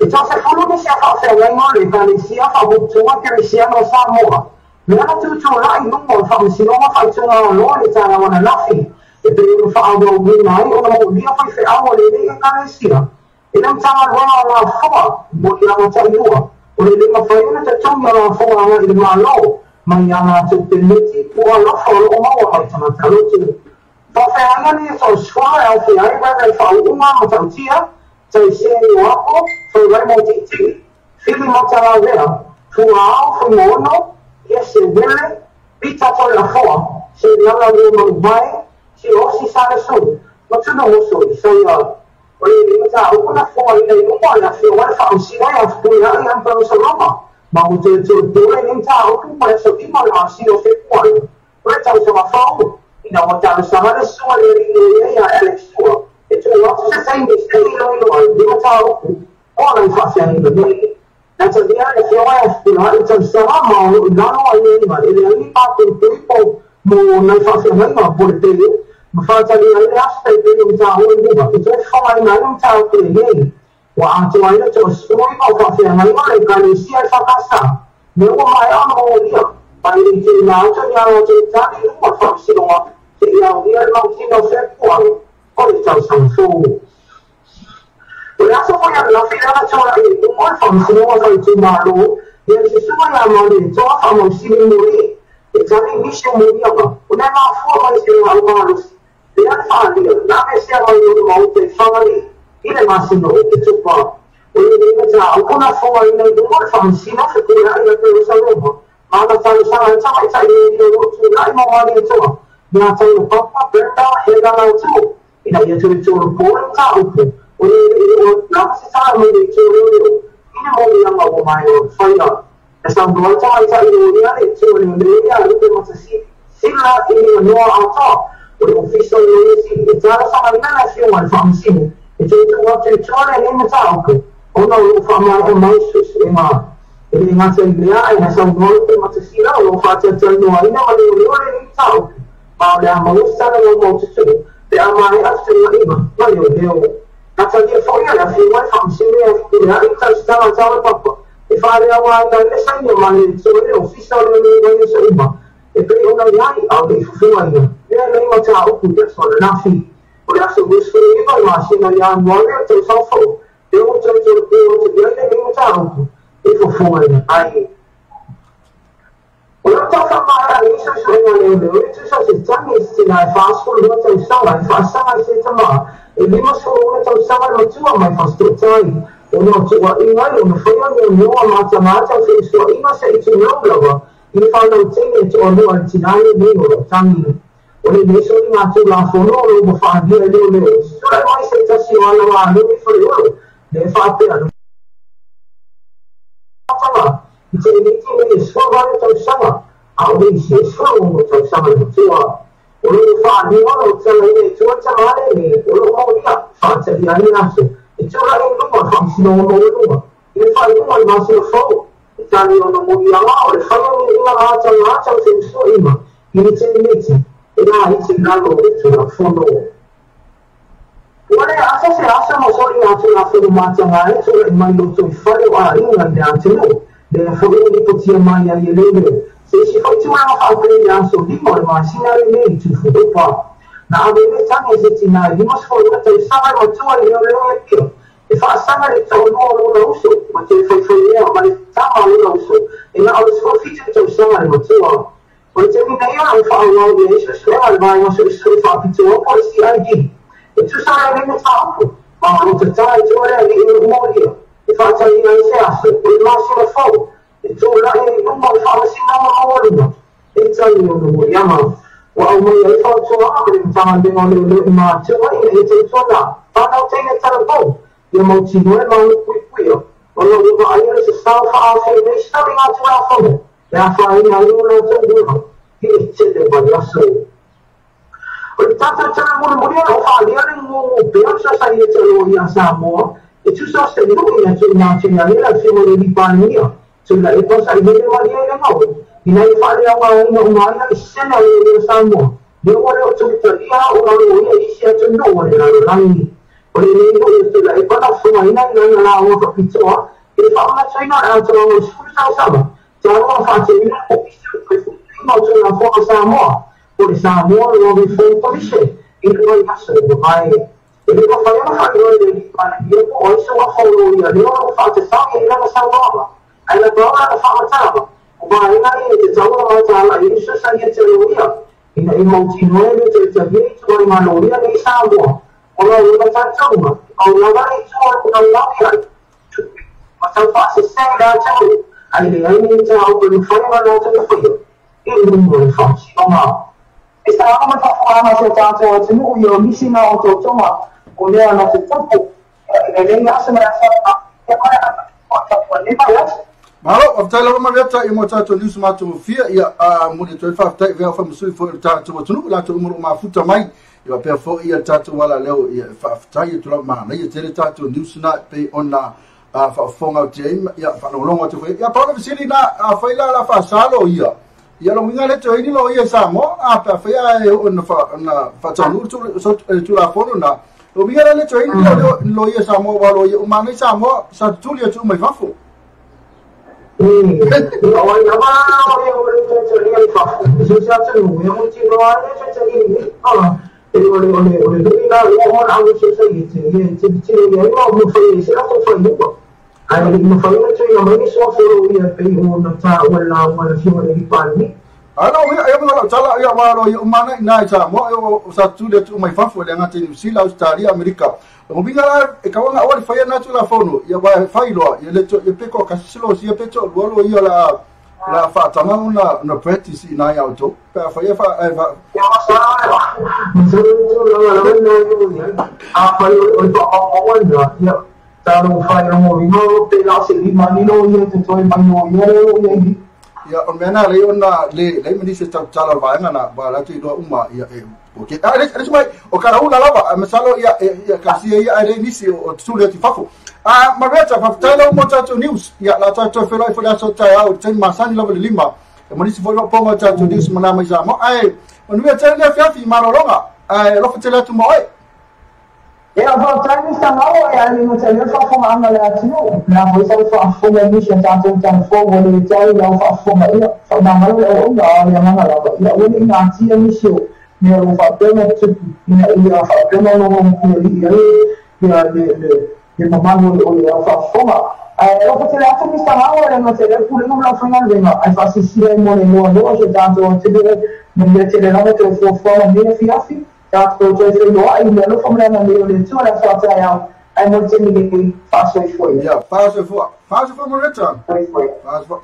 E tau se sia faafeagaiga o le Ekalesia faaputuga Kerisiano o Samoa. Me ana tutulai luga o le faamasinoga faitugāloa le taeao ananafi. E pei ona faaauauina ai ona molia faifeau a lenei Ekalesia. E le Matagaluega o Lafoga mo liaga tailua. O le le mafai ona totogi o lafoga agai i le Malo mai ia latou peneti po o alofa o loo maua mai tagata lotu. Faafeagaiga nei e tausoa e aofia ai Reverend Faauuga Matautia, Taiseni o Apo, Fai Motiiti, Fili Matalauea, Fuaao Fuimono, Iese Wele, Pita Toleafoa, Seriala Lua Manuvae, Siaosi Salesu, ma Tunuuso Isaia. O le mataupu na foaina i luma le afioga le faamasino ia Fepuleai Antonio Saloma. Ma ua toe tolotolo lenei mataupu ma le aso 5 o le masina o Fepuari o le tausaga fou. Ina ua talosaga le susuga i le alii loia ia Alex Sua e tuu atu se taimi se i iloilo ai le mataupu o ana i faafeagaiga nei. Na talia le afioga ia Fepuleai talosaga ma o loo i lalo aiaiga e leai ni papuipui po mo nai faafeagaiga po le pele ma faatalia ai le aso taipei o mataupu i luga e toe fofogaina ai le mataupu lenei. Ua atoa ai le toasefuluiva o faafeagaiga o le Ekalesia e Fakasa. Me ua maea ona molia. Ma e le i tuuina atu ni a latou tali i luma o le faamasinoga seia aulia le masina o Fepuari o le tausaga fou. O le aso foi ananafi le ana tulai i luma o le faamasinoga faaitumalo ia le susuga ia Malietoa Faamausili Moli e tali i nisi o moliaga ona e mafua mai se laau malosi lea na faaalia na aveesea mai lona maota i Fagalii i le masina o Oketopa. O lenei mataupu na foaina i luma o le faamasino Fepuleai ia Perusalema ma ana talosaga i tamaitai loia o loo tulai mo Malietoa ia Taulapapa Brenda Hela Lautu ina ia toe tolopo le mataupu ona e le i oo atu lava se tala mai le itu o leoleo i le moliaga ua maea ona faia. Na saunoa le tamaitai loia le itu o leoleo ia Lupe Matasila i le manoa atoa o le Ofisa o le Loia Sili e talosagaina le afioga i le faamasino e toe tuu atu i tua lenei mataupu ona o loo faamaea mai suesuega. E le gata i lea ae na saunoa Lupe Matasila o loo faatalatalanoaina ma leoleo lenei mataupu ma o le a maua se talanoa maututu pe a maea fetuunaiga ma leoleo. Na talia foi e le afioga i le faamasino ia Fepuleai le talosaga a Taulapapa e faaleaogaina ai le saini o Malietoa i le Ofisa o Leoleo i vaiaso uma e pei ona i ai a o le i fofogaina lenei mataupu i le aso ananafi. O le aso 29 o le masina o Ianuari o le tausaga fou lea ua toe tolopo atu i ai lenei mataupu e fofogaina ai. O lau tau faamaea nei suesuega leoleo e tusa o se tagi i se tina e 42 tausaga e faasaga i se tama e 56 tausaga le matua mai Fasitoouta. Ona o tuuaiga i lona faia neoneo a matagā tau feusuaiga se'i tulou lava i le fanau teine e toalua a le tinā lenei o loo tagi. O lenei soligatulafono o lo ua faaalia e leoleo e tulai mai se tasi o ala galue i Faleolo le e faapea tama i teneti nei e 18 tausaga a o le isi e 16 tausaga le matua. O lo o faaalia o lo talaina i tua tama lenei o loo molia faatalia ai le aso e tulai i luma o le faamasinoga maualuga i le faaiuga o le masina fou. E tali ona moliaga o le faia o niuiga gatagā tau feusuaiga i le teneti e laiti i lalo o le Tulafono. Ua le asa se aso mo soligatulafono matagā e tulai mai lotoifale o aiga i le atunuu. Lea foi ua lipotia mai ai e leoleo se isi foi tulaga faapea i le aso 5 o le masina lenei i Tufulopa. Na ave ai le tagi e se tinā e 52 tausaga e matua i leoleo i Apia e faasaga le toalua o lona uso ma toe faifailea ma le tama a lona uso e na o le 17 tausaga le matua. O le taimi nei o loo faaauau i ai suesuega a le vaega suesue faapitoa po o le CID e tusa ai lenei mataupu ma o loo tatā i tua le alii o loo molia e faatalia ai se aso o le masina fou e tulai ai i luma o le faamasinoga maualuga e tali ona moliaga. Ua aumai ai fautuaga ma le Matagaluega o Leoleo i matua ina ia tautuana fanau teine talavou ia mautinoa e malupuipuia ona ua vaaia le sasao faaofi i nei soligatulafono e afaina ai o latou ola i le tele vaiaso. O le tatou tala mulimuli o loo faaalia le gugu pea o le Sosaiete o Loia a Samoa e tusa o se lui na tuuina atu ia ai le afioga i le alii Palemia Tuilaepa Sailele Malielegaoi ina ia faaleaogaina uma ai laisene a leoleo Samoa lea ua le o tulitalia o laloia i isi atunuu o le lalolagi. O le nei o le tula e pana funga ina ina la o ka pitoa e whaamatuina a tō o sefulu tausaga te aroa whaateina o pisa o ma o Tulafono Samoa o le Samoa Law Reform Commission i le mai aso mai e le mawhai ana whairoi le lipa ia po o iso a whauro ia leo o whaatewhai e lana sauaga ai la taua na whaamatanga o vaenga e te taua matāla e iso sa ia te loia ina e mautinoe le te te i tuai maloria nei Samoa o la o la tātaunga o la vai tua o la lawi ai ma tau whaasese la tau ai le ai ni te au pe whai ma la te whai e rungo e whaasinoga e sa ama whaafanga se tātou atunuu i o misina o tō o lea na te tapu e le asa ma Malo, whaftai lava mariata i mo tātou news mātou fia ia a muli toi whaftai vea whamusui fo i tātou atunu lātou umuru mafuta mai i wapea fo ia tātou wala leo ia whaftai i tula mana ia tere tātou news na pe ona whaafonga o te ia whanongolongo atu fo ia paula visili na a whaila la whasalo ia ia lo winga le toi ni lo ia Samoa a pa whaia e o na whataunu tulafono na lo winga le toi ni lo ia Samoa walo ia umana i Samoa sa tuli atu mai fafo. O winga la e kawanga o le whaia natu la fono ia wa whailoa ia le to ia peko kasilo ia peto lualo ia la la whaatanga na practice ina ia auto pe whaia wha ia a whai o to o ia talo whai rongo ino te la se li manino ia te toi manino ia ia ia o mena le ona le le manise tau tala vaenga na ba la te uma ia e okay a le mai o karaula lava masalo ia ia kasi ia ale nisi o tule ti fafo a mareta fa tala mo tato news ia la tato felo fo la so ta au ten masani lava le lima e monisi fo lo pongo tato news mana mai sa mo ai o nu tele le fiafi malolonga ai lo fo tele tu mo ai ia fa tani sa mau e ali no tele fa fo anga le atino na mo sa fa fo me ni sa tato tan fo wo le tele la fa fo ma ia fa na malo o na ia na la ia o ni na ti ni so me o fa pena tupu ina ia fa pena no mo ia ia le le mamalo o ia fa fo ma lo fa tele atu mi sa mau le no tele pu le no la fa na le ma ai fa si si mo le no no se tato tele me tele na te fo fo me fiafi tato te no ai me lo fa me na le tu la fa ta ya ai mo te mi fa so fo ia fa so fo fa so fo mo le fa so.